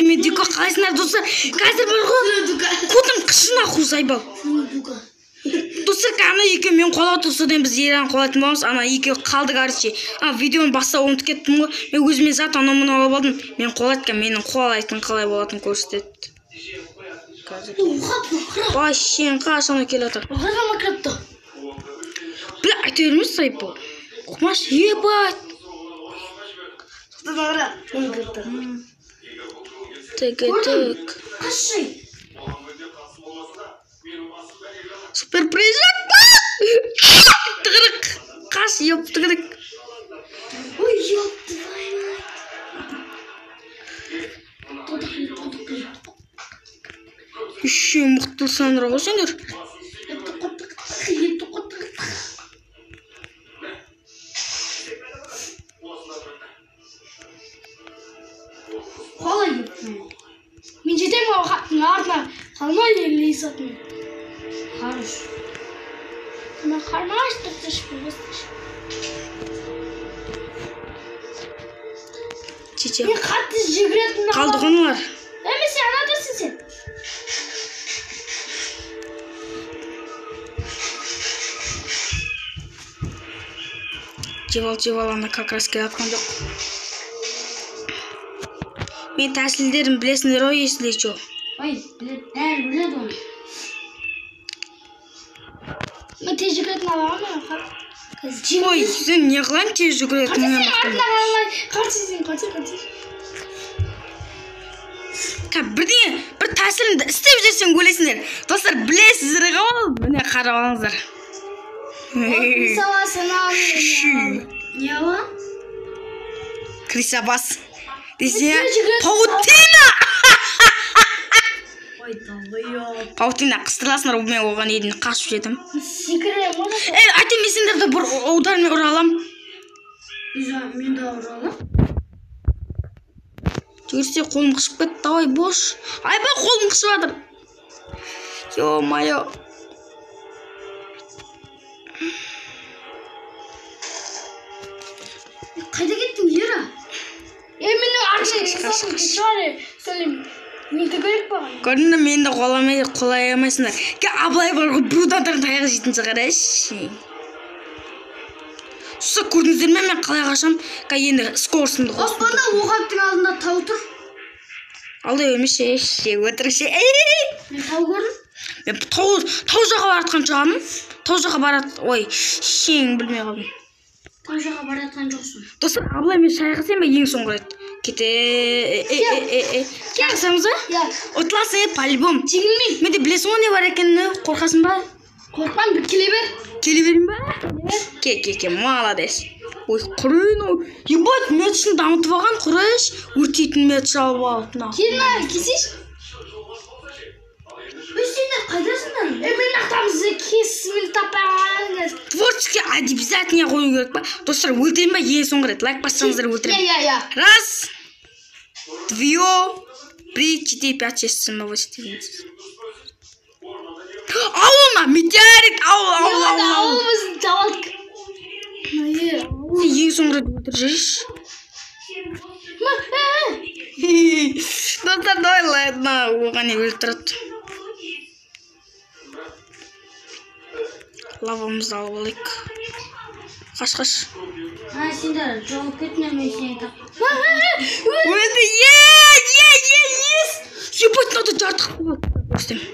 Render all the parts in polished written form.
Мен Дука қалайсыңдар, достар? Қазір бар ғой. Кутың қышына заебал. Достар, ана екеуі мен қуалап содан біз Ераны қуалайтын боламыз. Ана екеуі қалды, короче. А видеоны бастап ұмытып кеттім ғой. Мен өзіме зат анау мынау алып алдым. Мен қуалайды, менің қуалайтын қалай болатынын көрсетеді. Қазір. Вообще қашан келе жатыр. Бля, айта бермес, заебал. Қумаш, ебать. Так, так. Супер прыжок. Тығырық. Қаш, еп, тығырық. Ой, ёб твою мать. Еще мықтылсаңдар ғой сендер. Қалай ептім? Мен жетемін ғой қаптың артына. Қалмай елесатын. Хорош. Мен қармаш тұртыш. Чече. Мен қатты жүгіретін. Қалды ғой аналар. Әме сен анадасың сен. Жеп ал, жеп ал, ана как раз келе жатқан жоқ. Мен тәсілдерін білесіңдер ғой, если чё. Ой, бәрі біледі оны. Мен тез жүгіретін аламын мен. Ой, сен не қылайын тез жүгіретін? Сен артына қарамай, қарсы сен, қарсы, қарсы. Бірдеңе, бір тәсілімді істеп жүрсең өлесіңдер. Достар, білесіздер ғой, міне қарап алыңыздар. Не ала? Криса бас. Десе, паутина! Паутина қыстырыласыңдар, мен оған еден қашып жетім. Эй, айтайын, мен сендерді бір удармен ұра алам. Мен де ұра алам. Жүгірсе қолым қышып кетті, давай бош. Айбай, қолым қышып жатыр. Ё-моё. Қайда кеттің, Ера? Менің артымнан мен керек маған. Көрдің бе, мені де қолай алмайсыңдар. Абылай бар ғой, бір удардан таяқ жейтін шығар, әші. Соса көрдіңіздер ме, мен қалай қашам? Енді скоросымды қостым. Оппана, оғаптың алдында тау тұр. Алдай бермеші, әші, өтірікші. Мен тау көрдім. Мен тау жаққа баратқан шығармын. Тау жаққа барат, ой, шең білмей қалдым. Тау жаққа баратқан жоқсың. Достар, Абылай мен шайқасайын ба ең соңғы рет? Кете, шайқасамыз ба? Иә. Ұтыласың, по-любому. Жеңілмеймін. Менде білесің ғой не бар екенін, қорқасың ба? Қорықпаймын, бір келе бер. Келе берейін ба? Ке, ке, ке, молодец. Ой, құрын, ой. Ебать, мечін дамытып алған, құрыш. Өртейтін меч алып алып, мына. Келін, келсейші. Өй, сендер қайдасыңдар? Мен ақтамызды кесімін таппай. Творческий обязательно қою керек па? Достар, өлтірейін ба ең соңғы рет? Лайк бассаңыздар өлтіремін. Иә, иә. Раз, два, три, четыре, пять, шесть, семь, восемь, девять. Ауыл ма? Метеорит, ауыл, ауыл, ауыл, ауыл. Ауыл біздің табалдық. Ең соңғы рет өлтіріп жіберші. Достар, давай, ладно, оған не өлтіреді. Лавамызды алып алайық. Қаш, қаш. Сендер жоғалып кеттіңдер, мен сені таптым. Өлді, е, е, е, ес. Ебать, надо жарты қылып көрсетемін.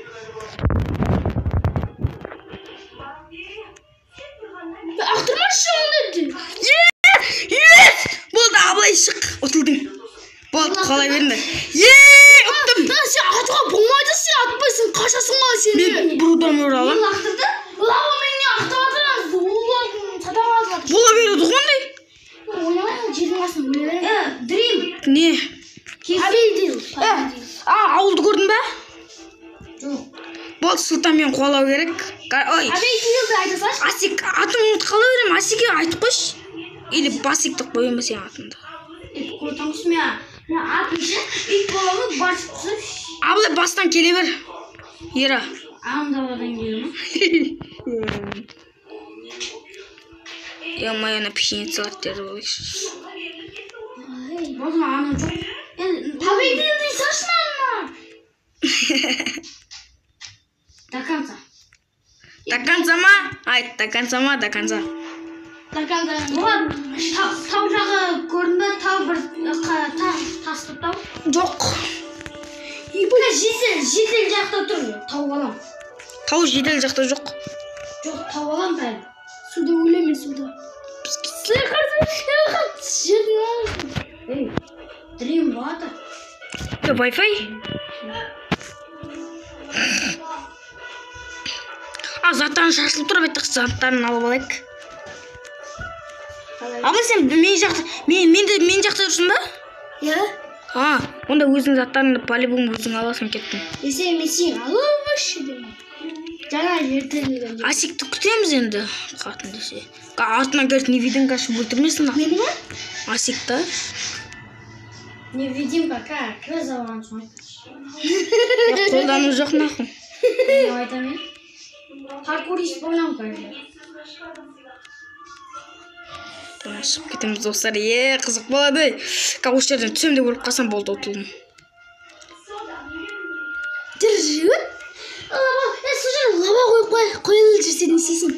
Ақтырмашы онда. Е, ес! Болды, Абылай шық, ұтылдың. Болды, қалай беріңдер. Е, ұттым. Сен атуға болмайды, сен атпайсың, қашасың ғой сен. Мен бір удармен ұра аламын. Мен лақтырды. Лава мен ақтап жатыр, сатап алып жатыр. Бола береді ғой ондай. Ойнамаймын, жердің астына өле беремін. Дрим. Не? Победил. Ауылды көрдің бе? Жоқ. Болды, Сұлтанмен қуалау керек. Ой. Победилді айта салшы. Асик, атымды ұмытып қала беремін. Асике айтып қойшы. Или Басик деп қояйын ба сенің атыңды? Құртаңыз мен атым ше, ит боламын, басып түсіп. Абылай бастан келе бер. Ера. Аңдаудан келе ме? Ё-моё, ана пшеницалар теріп алайықшы. Болды, ана жоқ. Победил дей салшы. Айт, до конца ма, до конца. До конца. Оған тау жағы көрдің бе? Тау бір тасты тау. Жоқ. Жедел жақта тұр. Тауып алам. Тау жедел жақта жоқ. Жоқ, тауып алам бәрін. Суда өлемін, суда. Эй, Dream Water. Wi-Fi? А, заттарын шашылып тұр, беттік заттарын алып алайық. Абыл, сен мен жақта, мен жақта жүрсің ба? Иә. А, онда өзің заттарыңды по-любому өзің аласың, кеттің. Есе, мен сен алып деймін. Жаңа ертелген. Асикті күтеміз енді, қатын десе. Артынан келіп невидимка ашып өлтірмесін. Мені ме? Асикті. Невидимка, кіре салған соң. Қолдану жоқ нахуй. Не айтамын? Паркурист боламын қазір. Шығып кетеміз, достар. Қызық болады. Осы жерден түсем деп өліп қалсам болды, ұтылдым. Жүр, жігіт. Сол жерде лава қойып қойылып жүрсе не істейсің?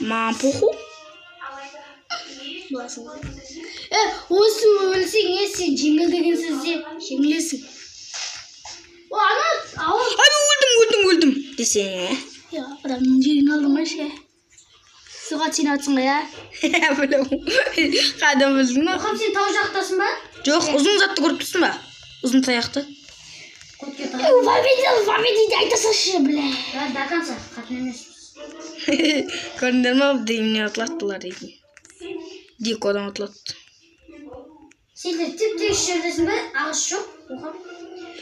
Маған похуй. Осы өлсең, сен жеңіл деген сөзде жеңілесің. Ана ауыл. Ай, өлдім десең, ә? Адамның жерін алдың ғой ше. Суға сен атсың ғой, ә? Білемін. Қайдан білдің? Оқам, сен тау жақтасың ба? Жоқ, ұзын затты көріп тұрсың ба? Ұзын таяқты. Победил, айта салшы, бля. До конца, қатын емес. Көрдіңдер ма, дегеннен ұтылады бұлар дейтін. Дикодан ұтылады. Сендер тіп-тегіс жердесің бе? Ағаш жоқ, оқам?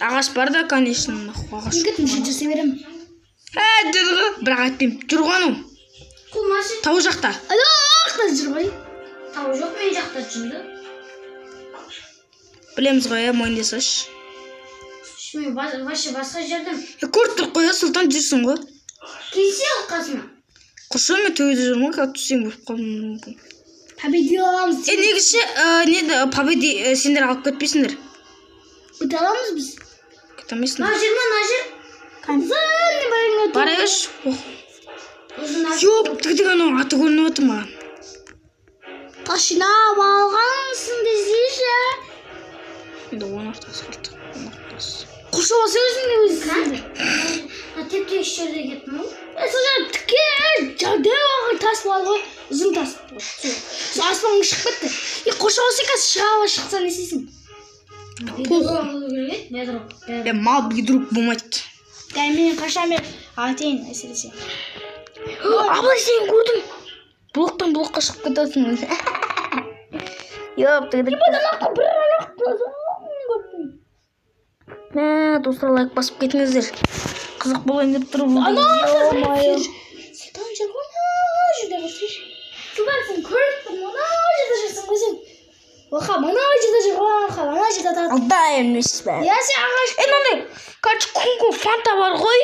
Ағаш бар да, конечно, нахуй ағаш. Мен кеттім, жүрсе беремін. Жүр ғой, бірақ айтпаймын. Жүр ғой анау. Қумашы. Тау жақта. Ана жақта жүр ғой. Тау жоқ, мен жақта жүрді. Білеміз ғой, мойында салшы. Мен вообще басқа жерден. Көріп тұр қой, Сұлтан, жүрсің ғой. Келсе ал қасыма. Құрсы, мен төбеде жүрмін ғой, қазір түссең өліп қалуым мүмкін. Победил аламыз. Негізі, неді, победи сендер алып кетпейсіңдер. Өте аламыз біз. Кете алмайсыңдар. Мына жер ма, мына жер? Барайықшы. Ёп, тік-тік анау аты көрініп отыр маған. Тас жинап алғансың десейші. Енді 10 тас қалды. 10 тас. Құршы болса өзіңде өзің. Теп-тегіс жерде кеттім ғой. Сол жерде тіке жерде алған тас бар ғой, ұзын тас. Сол аспанға шығып кетті. Құршы болса қазір шыға шықса не істейсің? Похуй. Мал бедрук болмайды. Мен қашан бер атайын әсіресе. Абылай, сені көрдім. Блоктан блокқа шығып кетесің өзі. Ёп, тік-тік. Мә, достар, лайк басып кетіңіздер. Қызық болайын деп тұр бұл. Сұлтан жүр ғой, ана жерде жүрсейші. Сұлтан, сен көріп тұрмын, ана жерде жүрсің ғой сен. Оха, ана жерде жүр ғой, оха, ана жерде тұрады. Алдай емес бе? Иә, сен ағаш. Мынандай, короче, кунг-фу фанта бар ғой.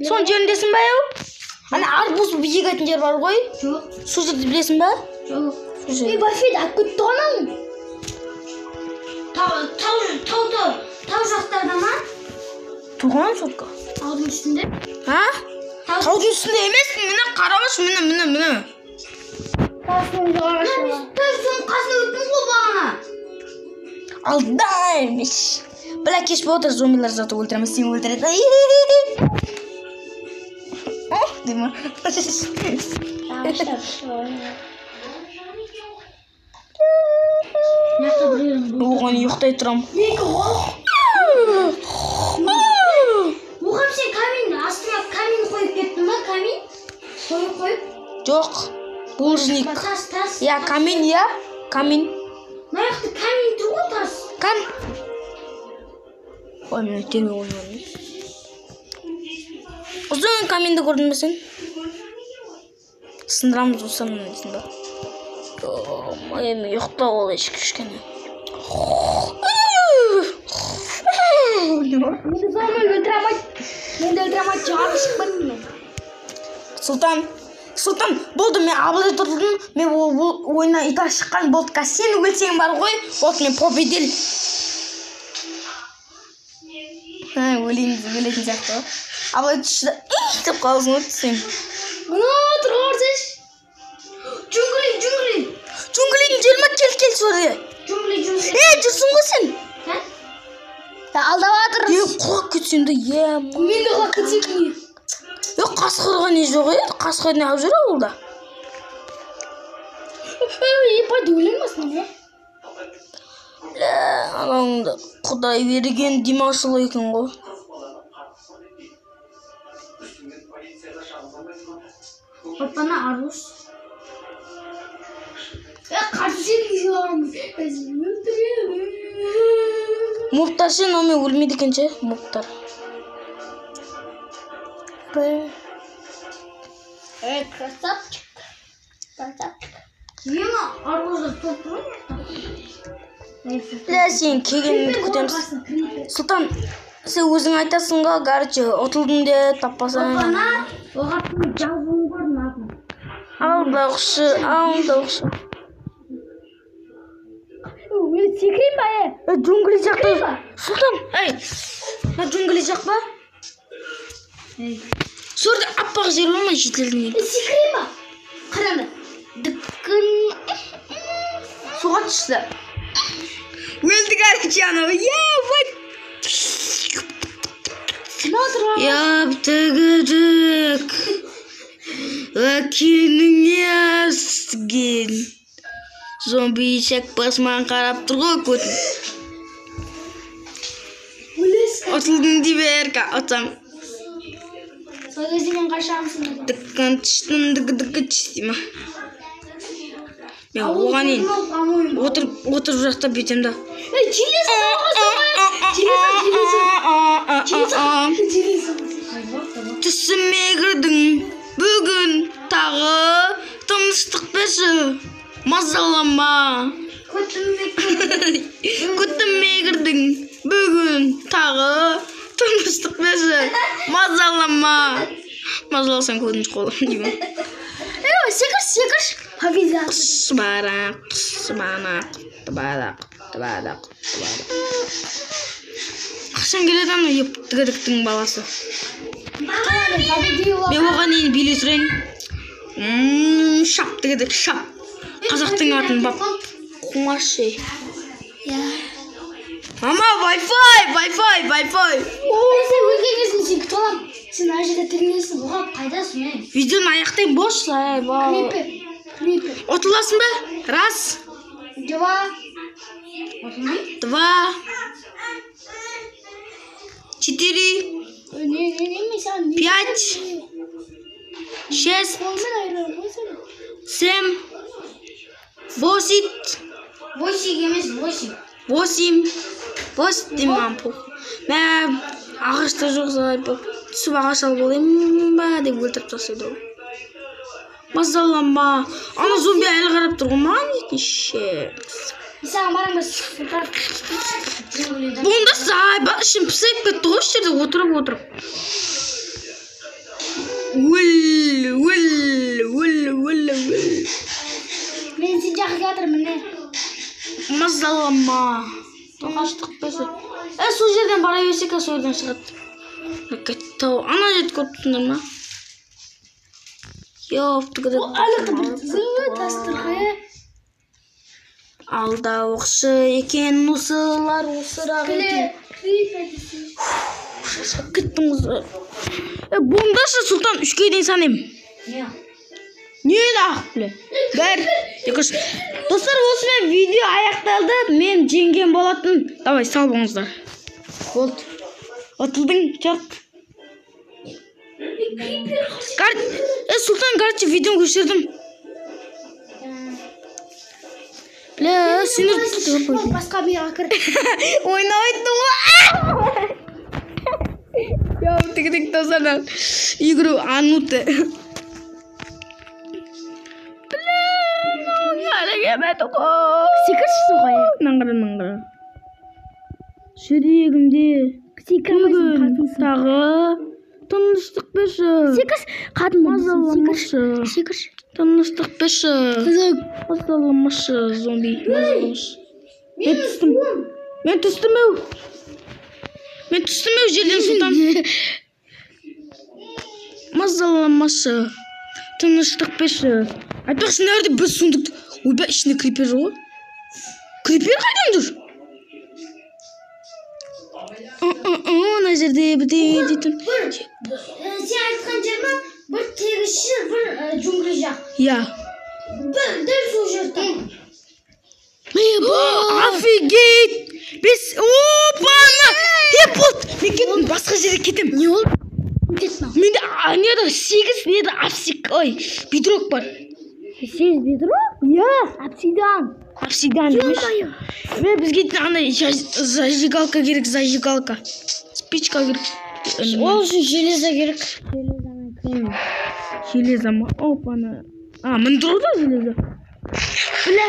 Соның жеріндесің бе, ау? Ана арбуз егетін жер бар ғой. Жоқ. Сол жерді білесің бе? Жоқ. Баффет алып кетті ғой ананы. Тау жақтарда ма? Туған сотка. Таудың үстінде? А? Таудың үстінде емес, міне қараңызшы, міне, міне, міне. Тастың қасына өттім ғой бағана. Алдай емес. Бля, кеш болып отыр, зомбилар заты өлтіреміз, сені өлтіреді. Ох, деймін. Оған ұйықтай тұрам. Оған сен камин, астыңа камин қойып кеттің ба? Камин? Қойып? Жоқ. Булыжник. Тас, тас. Я, камин, я. Камин. Мына жақта камин тұр ғой, тас. Кам. Ой, мен өтерме ойнадым. Ұзын каминді көрдің бе сен? Сындырамыз осыны дейсің ба? Ой, мен ұйықтап алайыншы кішкене. Мені зомби өлтіре алмайды. Мені өлтіре алмайды, жоғары шығып кеттім мен. Сұлтан, Сұлтан, болды, мен Абылай тұрдым, мен ол ойыннан итак шыққан болды. Қазір сен өлсең бар ғой, болды, мен победил. Өлейін, өлетін сияқты ғой. Абылай түсті, деп қаласың ғой сен. Мына тұр Қасқырға барсайшы. Джунгли, джунгли. Джунглидің жері ма? Кел, кел сол жерге. Джунгли, джунгли. Е, жүрсің ғой сен. Алдап жатыр. Е, құлап кетсең де, е. Мен де құлап кетсем не? Е, қасқырға не жоқ еді? Қасқыр не алып жүр ауылда? Е, пайда өлемесің, е? Бля, анауыңды Құдай берген Димашұлы екен ғой. Опана арбуз. Мобтар ше, номер өлмейді екен ше, мобтар. Красавчик. Красавчик. Мимо арбузды топ ғой. Бля, сен келгеніңді күтеміз. Сұлтан, сен өзің айтасың ғой, короче, ұтылдым де таппасаң. Опана, оған жазуын көрдім атын. Алдақшы, алдақшы. Мен секірейін ба, е? Джунгли жақта. Сұлтан, ей, мына джунгли жақ па? Сол жерде аппақ жер бар ма, жетелдің енді? Секірейін ба? Қараңдар. Дүкін. Суға түсті. Өлді, короче, анау. Е, вот. Яптыгыдык. Әкенің естіген. Зомби ишак басман қарап тұр ғой көтін. Ұтылдың дей бер, ұтсам. Сол кезде мен қашамсың. Діккін түштім, дік-дік түш дей ма. Мен оған дейін отырып жақта бүйтем да. Түсіме кірдің бүгін тағы тыныштық берші, мазалама. Күтіме кірдің бүгін тағы тыныштық берші, мазалама. Мазаласаң көтіңді қолым деймін. Секір, секір. Победа. Құс бара, құс бана, құтты бара, құтты бара, құтты бара. Қашан келеді ана ептігідіктің баласы? Мен оған дейін билей тұрайын. Шап дегедік, шап. Қазақтың атын бап. Қумашы. Мама, Wi-Fi, Wi-Fi, Wi-Fi. Сен өлген кезінде сен күтіп аламын. Сен ана жерде тірілесің. Оған қайдасың, ей? Видеоны аяқтайын, бос. Крипер, крипер. Ұтыласың ба? Раз. Два. Два. Четыре. Пять. Шесть. Семь. Восемь. Восемь емес, восемь. Восемь. Восемь деймін маған похуй. Мә, ағашта жоқ зайпы. Түсіп ағаш алып алайын ба деп өлтіріп тастайды ғой. Мазалама. Ана зомби әлі қарап тұр ғой маған дейтін ше. Саған барамыз. Бұнда зайба ішім пісіп кетті ғой осы жерде отырып отырып. Өл, өл, өл, өл, өл. Мен сен жаққа келатырмын, міне. Мазалама. Тоқаштық берсе. Сол жерден бара берсек, сол жерден шығады. Тау, ана жерді көріп тұрсыңдар ма? Алдауықшы екен осылар, осырақ екен. Шаршап кеттім қызы. Бұндашы Сұлтан, 3-ке дейін санаймын. Не ақ біле? 1, 2, 3. Достар, осымен видео аяқталды. Мен жеңген болатын. Давай, сау болыңыздар. Болды. Ұтылдың, черт. Сұлтан, короче, видеоны көшірдім. Бля, сендер басқа биға кір. Ойнап айттым ғой. Я тік-тік достардан игру ануты. Бля, Секірші ғой. Наңғыра, наңғыра. Жүрегімде бүгін тағы тыныштық берші. Секірші, қатын Мазаламашы. Секірші. Тыныштық берші. Мазаламашы, зомби. Мазаламашы. Мен түстім. Мен түстім ау. Мен түстім ау жерден, Сұлтан. Мазаламашы. Тыныштық берші. Айтпақшы, мына жерде бір сундук. Ойбай, ішінде крипер жүр ғой. Крипер қайдан жүр? Мына жерде бірдеңе дейтін. Сен айтқан жер ма? Бір тегіс жер, бір джунгли жақ. Иә. Бір дәл сол жерде. Офигеть! Бес, опа-на! Е, болды! Мен кеттім, басқа жерге кетем. Не болды? Менде неде 8, неде апсик, ой, бедрок бар. 8 бедрок? Иә. Обсидиан. Обсидиан емес. Мен бізге андай зажигалка керек, зажигалка. Спичка керек. Ол үшін железо керек. Железо ма? Опа-на. А, міне тұр ғой железо. Бля!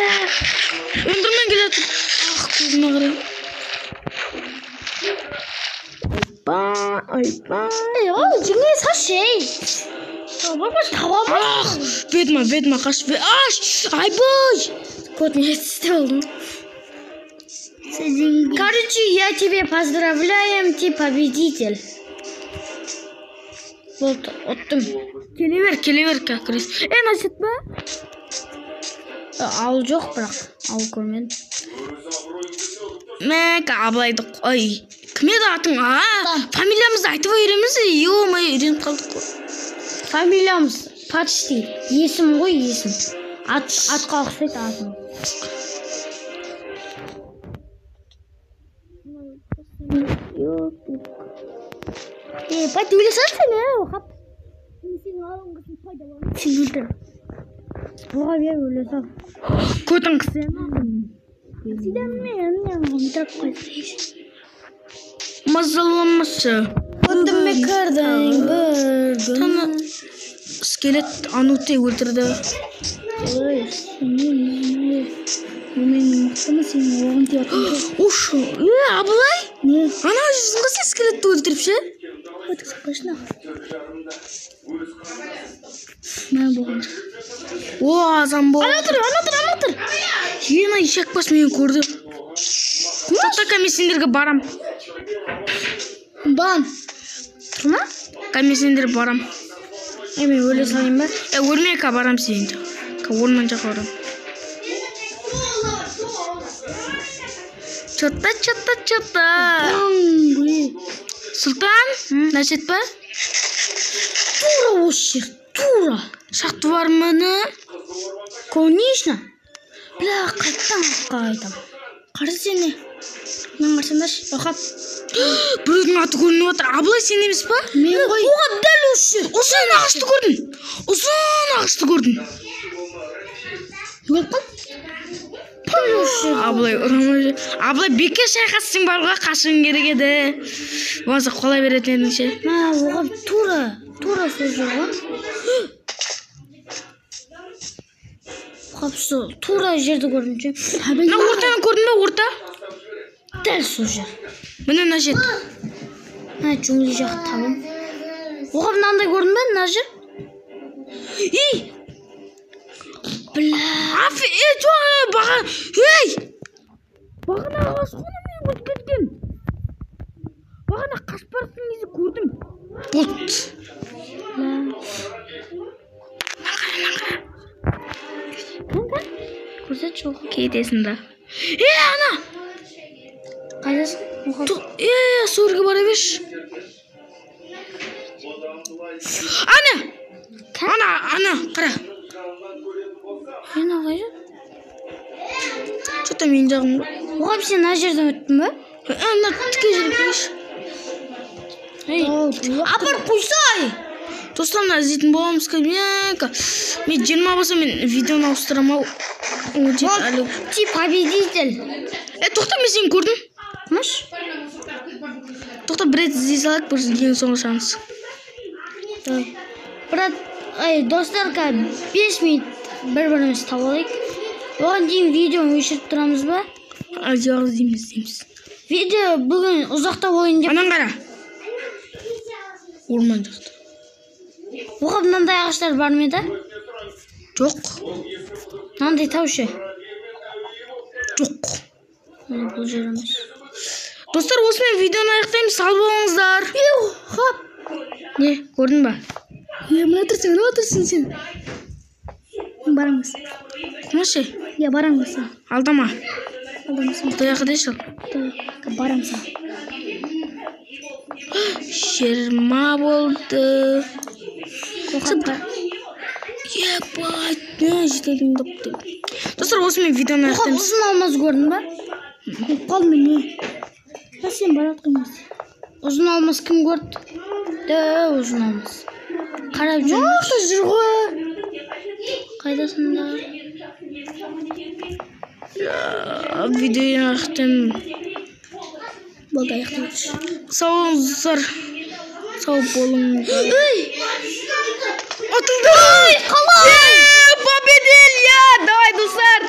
Эндермен келе жатыр. Ах, көзіме қарай. Ойбай, ойбай. Ей, ол жеңе салшы, ей. Ах, ведьма, ведьма, қаш. Аш, айбай! Кот, мен тістеп алдым. Короче, я тебе поздравляем, ты победитель. Болды, ұттым. Келе бер, келе бер, как раз. Е, насет па? Ауыл жоқ бірақ, ауыл көрмедім. Мәк, Абылайды, ой, кім еді атың? А, фамилиямызды айтып үйренеміз, ё-моё, үйреніп қалдық қой. Фамилиямыз почти есім ғой, есім. Атқа ұқсайды атым. Е, бат, өле салшы сен, оқап. Мен сенің алыңғысын пайдаланып, сен өлтір. Оға бер, өле сал. Көтің қысы. Обсидианмен, мен өлтіріп қойдым. Мазаламашы. Көтіме кірдің бір күн. Таны скелет Ануты өлтірді. Ой, мен мықтымын, сенің оғың тиіп жатқан. Уш, е, Абылай? Не? Ана жүрсің ғой сен скелетті өлтіріп ше? Өткізіп қойшы нахуй. Мә болған жоқ. О, азан болды. Ана тұр, ана тұр, ана тұр. Ена ешек бас мені көрді. Тоқта, мен сендерге барам. Бан. Тұр ма? Мен сендерге барам. Е, мен өле салайын ба? Е, өлме, ка барам сен. Ка орман жаққа барам. Чота, чота, чота. Сұлтан, насет па? Тура осы жер, тура. Шақты бар міне. Конечно. Бля, қайттан артқа қайтам. Қара сені. Мына қарасаңдаршы, оқап. Біреудің аты көрініп отыр. Абылай сен емес па? Мен ғой. Оға дәл осы жер. Ұзын ағашты көрдім. Ұзын ағашты көрдім. Өліп қалды. Абылай ұрамай. Абылай бекер шайқассың бар ғой, қашуың керек еді. Болмаса қолай беретін едің ше. Мә, оған тура, тура сол жер ғой. Оған сол тура жерді көрдім ше. Мына ортаны көрдің бе, орта? Дәл сол жер. Міне мына жер. Мына джунгли жақты табам. Оған мынандай көрдің бе, мына жер? Ей! Бля. Афи, ей, жоқ, баға, ей! Бағана ағаш қой мен өтіп кеткен. Бағана қашып бара жатқан кезде көрдім. Болды. Мына қара, мына қара. Көрсетші оған. Кетесің да. Ей, ана! Қайдасың? Ей, сол жерге бара берші. Ана! Ана, ана, қара. Ена қайда? Что-то менің жағым ғой. Оған сен мына жерден өттің бе? Ана тіке жерге келші. Апарып қойсай! Достар, мына іздейтін боламыз. Мен 20 болса, мен видеоны ауыстырамын ау. Вот, ты победитель. Е, тоқта, мен сені көрдім. Маш? Тоқта, бір рет іздей салайық, бір ең соңғы шанс. Брат, ай, достар, 5 минут бір-бірімізді тауып алайық. Оған дейін видеоны өшіріп тұрамыз ба? Жоқ, іздейміз, іздейміз. Видео бүгін ұзақта болайын деп. Анан қара. Орман жақта. Оған мынандай ағаштар бар ма еді? Жоқ. Мынандай тау ше? Жоқ. Міне бұл жер емес. Достар, осымен видеоны аяқтаймыз. Сау болыңыздар. Хоп. Не, көрдің ба? Е, мына тұрсың, мына отырсың сен. Мен барамыз. Қумашы. Иә, барамыз сен. Алдама. Алдамасың. Құдай ақы деші. Барамыз сен. 20 болды. Ебать, не жетелім деп. Достар, осымен видеоны аяқтаймыз. Ұзын алмаз көрдің ба? Қалдым мен не? Та сен баратқан емес. Ұзын алмаз кім көрді? Дәу ұзын алмаз. Қарап жүр. Нақты жүр ғой. Қайдасыңдар? Видеоны аяқтаймын. Болды, аяқтайыншы. Сау болыңыздар. Сау болыңыздар. Ұтылдым! Қалай? Победил я! Давай, достар!